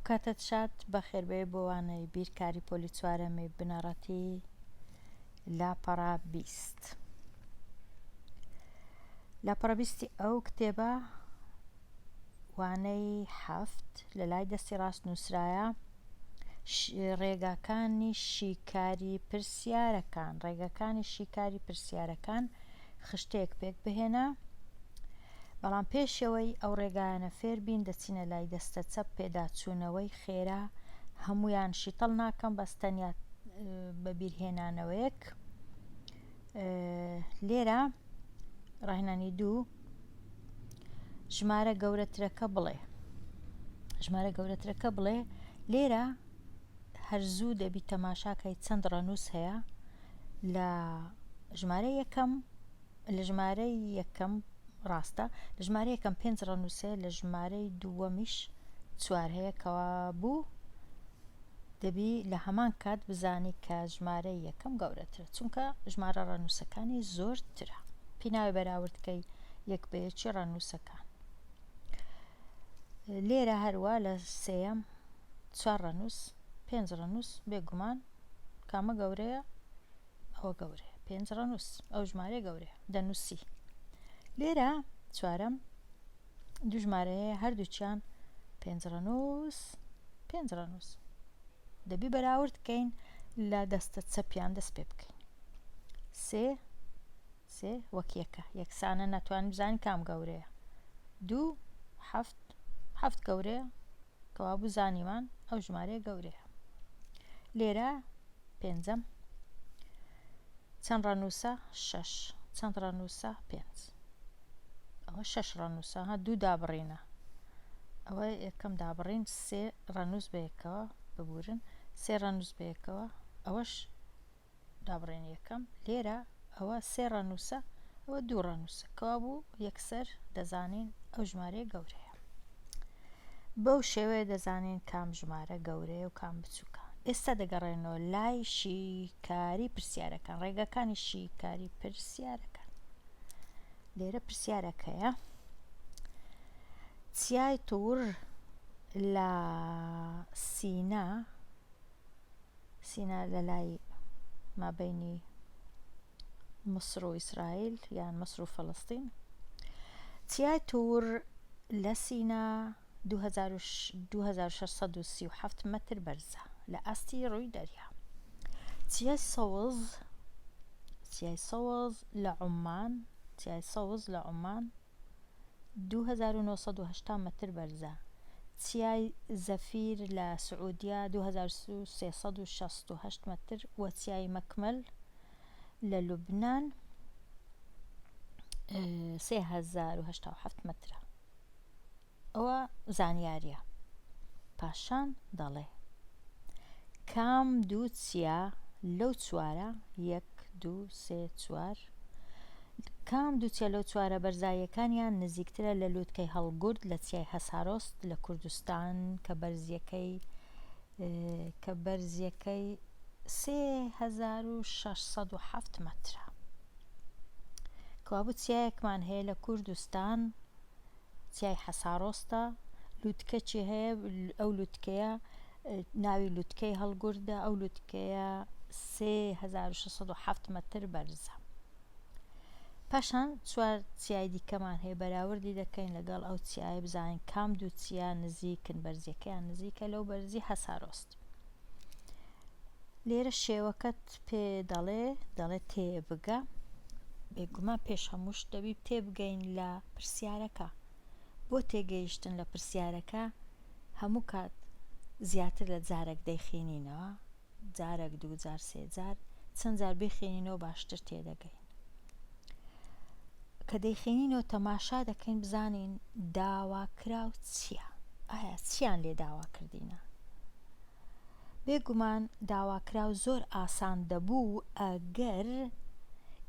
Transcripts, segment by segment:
ئەوکاتەت شاد، بەخێربێی بۆ وانەی بیرکاری پۆلی چوارەمی بنەڕەتی لاپەڕە 20. لاپەڕە بیستی ئەو کتێبە وانەی حەفت لە لای دەستی ڕاست نووسرایە ڕێگاکانی شیکاری پرسیارەکان ڕێگەکانی شیکاری پرسیارەکان خشتەیەک پێک بهێنە بەڵام پێشەوەی ئەو ڕێگایانە فێر بین دەچینە لای دەستە چەپ پێداچوونەوەی خێرا هەمویان شیتەڵ ناکەم بەس تەنیا بەبیرهێنانەوەیەک لێرە ڕاهێنانی دوو ژمارە گەورەترەکە بڵێ ژمارە گەورەترەکە بڵێ لێرە هەر زوو دەبی تەماشاکەی چەند ڕەنووس هەیە لە ژمارە یەکەم لە ژمارەی یەکەم ڕاستە لە ژمارە یەکەم پێنج ڕەنووس هەیە لە ژمارەی دووەمیش چوار هەیە کەوا بوو دەبی لە هەمان کات بزانی کە ژمارەی یەکەم گەورەترە چونکە ژمارە ڕەنووسەکانی زۆرترە پیناوی بەراوردکەی یەک بە یەکی ڕەنووسەکان لێرە هەروە لە سێیەم چوار ڕەنووس پێنج ڕەنووس بێگومان کامە گەورەیە ئەوە گەورەیە پێنج ڕەنووس ئەو ژمارەیە گەورەیە دەنووسی لێرە چوارەم دوو ژمارە هەیە هەردووکیان پێنج ڕەنووس پێنج ڕەنووس دەبی بەراورد کەین لە دەستە چەپیان دەست پێ بکەین سێ سێ وەک یەکە یەکسانە ناتوانین بزانین کام گەورەیە دوو حەفت حەفت گەورەیە کەوابوو زانیمان ئەو ژمارەیە گەورەیە لێرە پێنجەم چەند ڕەنووسە شەش چەند ڕەنووسە پێنج ئەوە شەش ڕەنووسە ها دوو دابڕینە ئەوە یەکەم دابڕین سێ ڕەنووس بەیەکەوە ببورن سێ ڕەنووس بەیەکەوە ئەوەش دابڕێن یەکەم لێرە ئەوە سێ ڕەنووسە ئەوە دوو ڕەنووسە کەوابوو یەکسەر دەزانین ئەو ژمارەیە گەورەیە بەو شێوەیە دەزانین کام ژمارە گەورەیە و کام بچووکە ئێستا دەگەڕێنەوە لای شیکاری پرسیارەکان ڕێگەکانی شیکاری پرسیارەکان لێرە پرسیارەکەیە چیای تور لە سینا سینا لە لای مابەینی مسر و ئیسرائیل یان مسر و فەلەستین. چیای تور لە سینا 2637 مەتر بەرزە لە ئاستی ڕووی دەریا. چیای سەوز چیای سەوز لە عومان چیای سەوز لە عومان 2980 مەتر بەرزە. چیای زەفیر لە سعودیە 2368 مەتر و چیای مەکمەل لە لوبنان 3087 مەترە. ئەوە زانیاریە. پاشان دەڵێ کام دوو چیا لەو چوارە، یەک، دوو، سێ، چوار، کام دوو چیا لەو چوارە بەرزاییەکانیان نزیکترە لە لوتکەی هەڵگورد لە چیای هەسارۆست لە کوردستان کە بەرزیەکەی کە بەرزیەکەی 3607 مەترە. کەوابوو چیایەکمان هەیە لە کوردستان چیای حەسارۆستە لوتکەکی هەیە ئەو لوتکەیە ناوی لوتکەی هەڵگوردە ئەو لوتکەیە 3607 مەتر بەرزە پاشان چوار چیای دیکەمان هەیە بەراوردی دەکەین لەگەڵ ئەو چیایە بزانین کام دوو چیا نزیکن بەرزیەکەیان نزیکە لەو بەرزی حەسارۆست لێرە شێوەکەت پێ دەڵێ دەڵێ تێبگە بێگومان پێش هەمووش دەبی تێبگەین لە پرسیارەکە بۆ تێگەیشتن لە پرسیارەکە هەموو کات زیاتر لە جارێک دەیخینینەوە جارێک دوو جار سێ جار چەند جار بخێنینەوە باشتر تێدەگەین کە دەیخێنینەوە تەماشا دەکەین بزانین داواکراو چییە ئایا چیان لێ داوا کردینە بێگومان داواکراو زۆر ئاسان دەبوو ئەگەر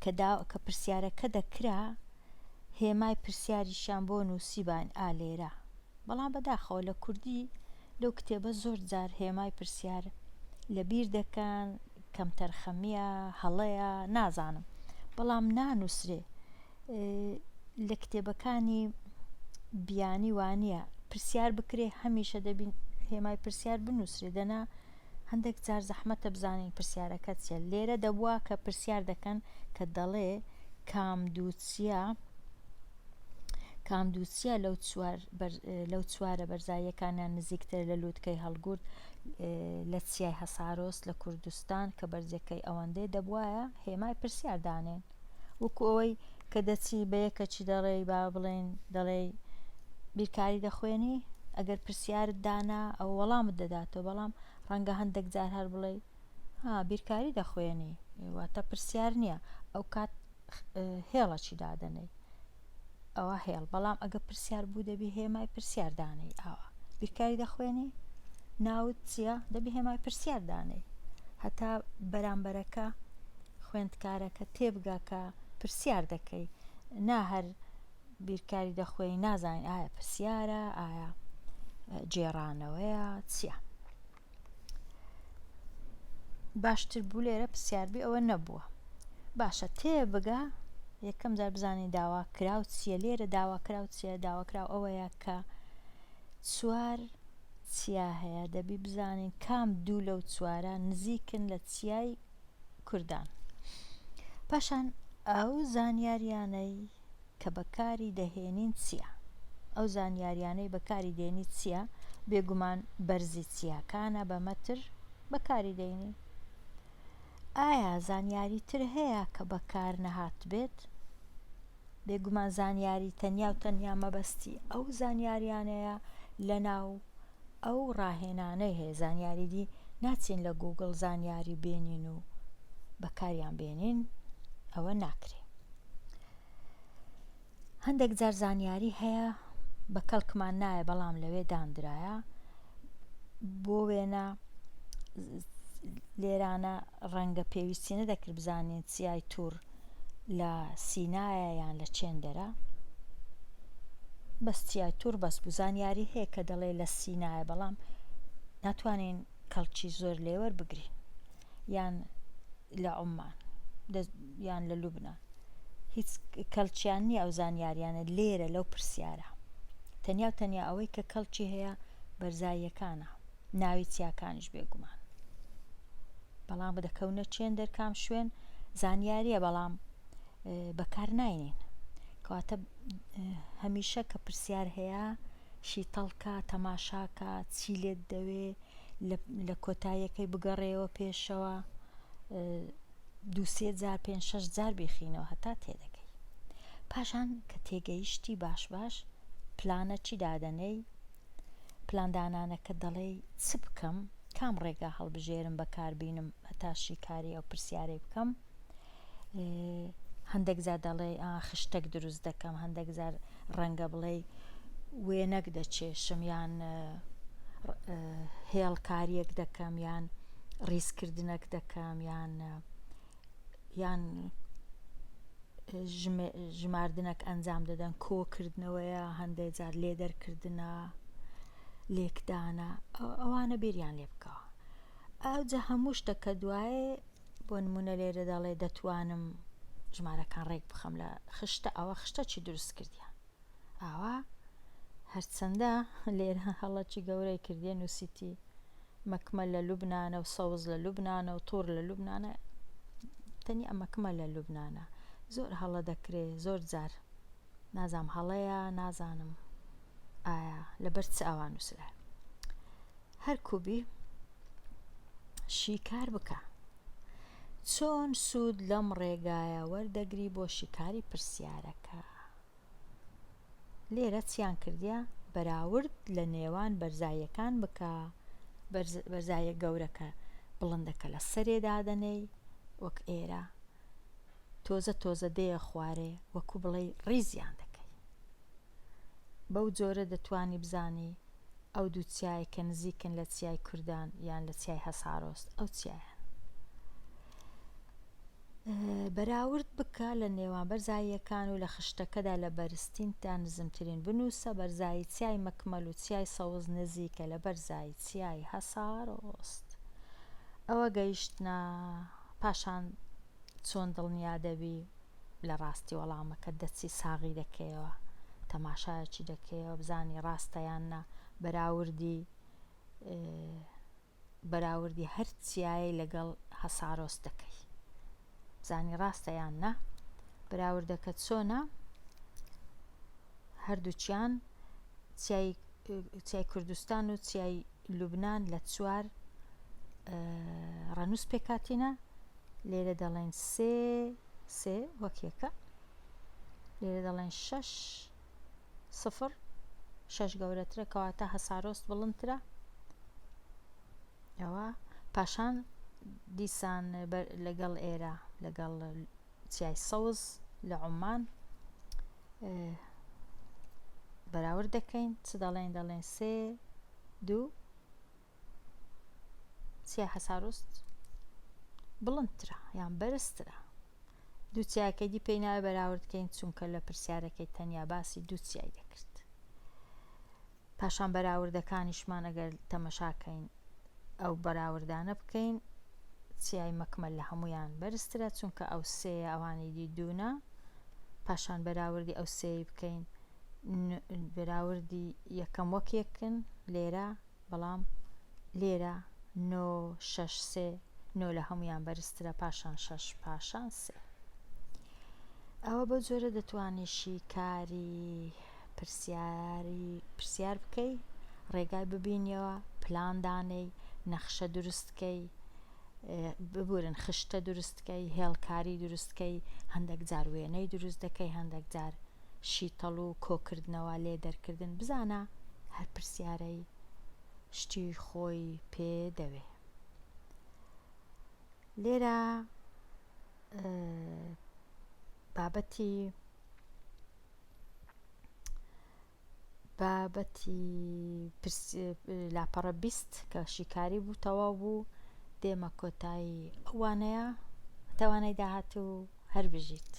کە دا کە پرسیارەکە دەکرا هێمای پرسیاریشیان بۆ نووسیباین ئا لێرە بەڵام بەداخەوە لە کوردی لەو کتێبە زۆر جار هێمای پرسیار لە بیر دەکەن کەمتەرخەمیە هەڵەیە نازانم بەڵام نانووسرێ لە کتێبەکانی بیانی وانیە پرسیار بکرێ هەمیشە دەبین هێمای پرسیار بنووسرێ دەنا هەندێک جار زەحمەتە بزانین پرسیارەکە چیە لێرە دەبووە کە پرسیار دەکەن کە دەڵێ کام دووچیا کام دووچیا لەو چوار لەو چوارە بەرزاییەکانیان نزیکتر لە لووتکەی هەڵگورد لە چیای هەسارۆس لە کوردستان کە بەرزیەکەی ئەوەندەی دەبوایە هێمای پرسیار دانێن وەکو ئەوەی کە دەچی بە یەکەکی دەڵێی با بڵێین دەڵێی بیرکاری دەخوێنی ئەگەر پرسیارت دانا ئەو وەڵامت دەداتەوە بەڵام ڕەنگە هەندێک جار هەر بڵێی ها بیرکاری دەخوێنی واتە پرسیار نییە ئەو کات هێڵەکی دادەنێی ئەوە هێڵ بەڵام ئەگە پرسیار بوو دەبی هێمای پرسیار دانێی ئاوا بیرکاری دەخوێنی ناوت چییە دەبی هێمای پرسیار دانێی هەتا بەرامبەرەکە خوێندکارەکە تێبگا کە پرسیار دەکەی نا هەر بیرکاری دەخوێنی نازانین ئایا پرسیارە ئایا گێڕانەوەیە چییە باشتر بوو لێرە پرسیار بی ئەوە نەبووە باشە تێبگە یەکەم جار بزانین داوا کراو چییە لێرە داوا کراو چییە داوا کراو ئەوەیە کە چوار چیا هەیە دەبی بزانین کام دوو لەو چوارە نزیکن لە چیای کوردان پاشان ئەو زانیاریانەی کە بەکاری دەهێنین چیە؟ ئەو زانیاریانەی بەکاری دێنی چیە؟ بێگومان بەرزی چیاکانە بە مەتر بەکاری دێنی. ئایا زانیاری تر هەیە کە بەکار نەهاتبێت؟ بێگومان زانیاری تەنیا و تەنیا مەبەستی ئەو زانیاریانەیە لەناو ئەو ڕاهێنانەی هەیە زانیاری دی ناچین لە گوگڵ زانیاری بێنین و بەکاریان بێنین ئەوە ناکرێ. هەندێک جار زانیاری هەیە بە کەڵکمان نایە بەڵام لەوێ داندرایە بۆ وێنە لێرانە ڕەنگە پێویستی نەدەکرد بزانین چیای تور لە سینایە یان لە چێندەرە بەس چیای تور بەس بوو زانیاری هەیە کە دەڵێ لە سینایە بەڵام ناتوانین کەڵکی زۆر لێوەر بگرین یان لە عوممان یان لە لوبنان هیچ کەڵکیان نییە ئەو زانیاریانە لێرە لەو پرسیارە تەنیا و تەنیا ئەوەی کە کەڵکی هەیە بەرزاییەکانە ناوی چیاکانیش بێگومان بەڵام دەکەونە چێن دەرکام شوێن زانیاریە بەڵام بەکار ناینین کەواتە هەمیشە کە پرسیار هەیە شیتەڵکە تەماشاکە چی لێت دەوێ لە کۆتاییەکەی بگەڕێەوە پێشەوە دووسێ جار پێ شەش جار بیخینەوە هەتا تێدەگەی پاشان کە تێگەیشتی باش باش پلانە چی دادەنێی پلاندانانەکە دەڵێی چ بکەم کام ڕێگا هەڵبژێرم بەکاربینم هەتا شیکاری ئەو پرسیارەی بکەم هەندێک جار دەڵێ خشتەک دروست دەکەم هەندێک جار ڕەنگە بڵێ وێنەک دەچێشم یان هێڵکاریەک دەکەم یان ڕیزکردنەک دەکەم یان یان ژماردنەک ئەنجام دەدەن کۆکردنەوەیە هەندێک جار لێ دەرکردنە لێکدانە ئەوانە بیریان لێ بکەوە ئەوجا هەموو شتەکە دوایێ بۆ نمونە لێرە دەڵێ دەتوانم ژمارەکان ڕێک بخەم لە خشتە ئەوە خشتە چی دروست کردیان ئاوا هەرچەندە لێرە هەڵەکی گەورەی کردیە نووسیتی مەکمە لە لوبنانە و سەوز لە لوبنانە و تۆر لە لوبنانە تەنیا مەکمە لە لوبنانە زۆر هەڵە دەکرێ زۆر جار نازام هەڵەیە نازانم ئایا لەبەر چ ئاوا نووسرا هەر کوبی شیکار بکە چۆن سوود لەم ڕێگایە وەردەگری بۆ شیکاری پرسیارەکە لێرە چیان کردیە بەراورد لە نێوان بەرزاییەکان بکە بەرزاییە گەورەکە بڵندەکە لە سەرێ دادەنێی وەک ئێرە تۆزە تۆزە دێیە خوارێ وەکو بڵێی ڕیزیان دەکەی بەو جۆرە دەتوانی بزانی ئەو دوو چیایە کە نزیکن لە چیای کوردان یان لە چیای هەسارۆست ئەو چیایەن بەراورد بکە لە نێوان بەرزاییەکان و لە خشتەکەدا لە بەرزترین تا نزمترین بنووسە بەرزایی چیای مەکمەل و چیای سەوز نزیکە لە بەرزایی چیای هەسارۆست ئەوە گەیشتنە پاشان چۆن دڵنیا دەبی لە ڕاستی وەڵامەکە دەچی ساغی دەکەیەوە تەماشایەکی دەکەیەوە بزانی ڕاستە یان نا بەراوردی. بەراوردی هەر چیایەی لەگەڵ هەسارۆس دەکەی بزانی ڕاستە یان نا بەراوردەکە چۆنە هەردووکیان چیای چیای کوردستان و چیای لوبناان لە چوار ڕەنووس پێکاتینە لێرە دەڵێن سێ سێ وەک یەکە لێرە دەڵێن شەش سفر شەش گەورەترە کەواتە هەسارۆست بڵندترە ئەوە پاشان دیسان لەگەڵ ئێرە لەگەڵ چیای سەوز لە عومان بەراورد دەکەین چ دەڵێن دەڵێن سێ دوو چیای حەسارۆست بڵندترە یان بەرزترە دوو چیاکەی دی پێی ناوێ بەراورد کەین چونکە لە پرسیارەکەی تەنیا باسی دوو چیای دەکرد پاشان بەراوردەکانیشمان ئەگەر تەمەشاکەین ئەو بەراوردانە بکەین چیای مەکمەل لە هەمویان بەرزترە چونکە ئەو سێیە ئەوانی دی دوونە پاشان بەراوردی ئەو سێی بکەین بەراوردی یەکەم وەک یەکن لێرە بەڵام لێرە نۆ شەش سێ نۆ لە هەموویان بەرزترە پاشان شەش پاشان سێ ئەوە بەو جۆرە دەتوانی شیکاری پرسیاری پرسیار بکەی ڕێگای ببینیەوە پلان دانێی نەخشە دروستکەی ببورن خشتە دروستکەی هێڵکاری دروستکەی هەندێک جار وێنەی دروست دەکەی هەندێک جار شیتەڵ و کۆکردنەوە لێ دەرکردن بزانە هەر پرسیارەی شتی خۆی پێ دەوێ لێرە بابەتی بابەتی لاپەڕە 20 کە شیکاری بوو تەواو بوو دێمە کۆتایی ئەوانەیە تەوانای داهاتوو هەر بژیت.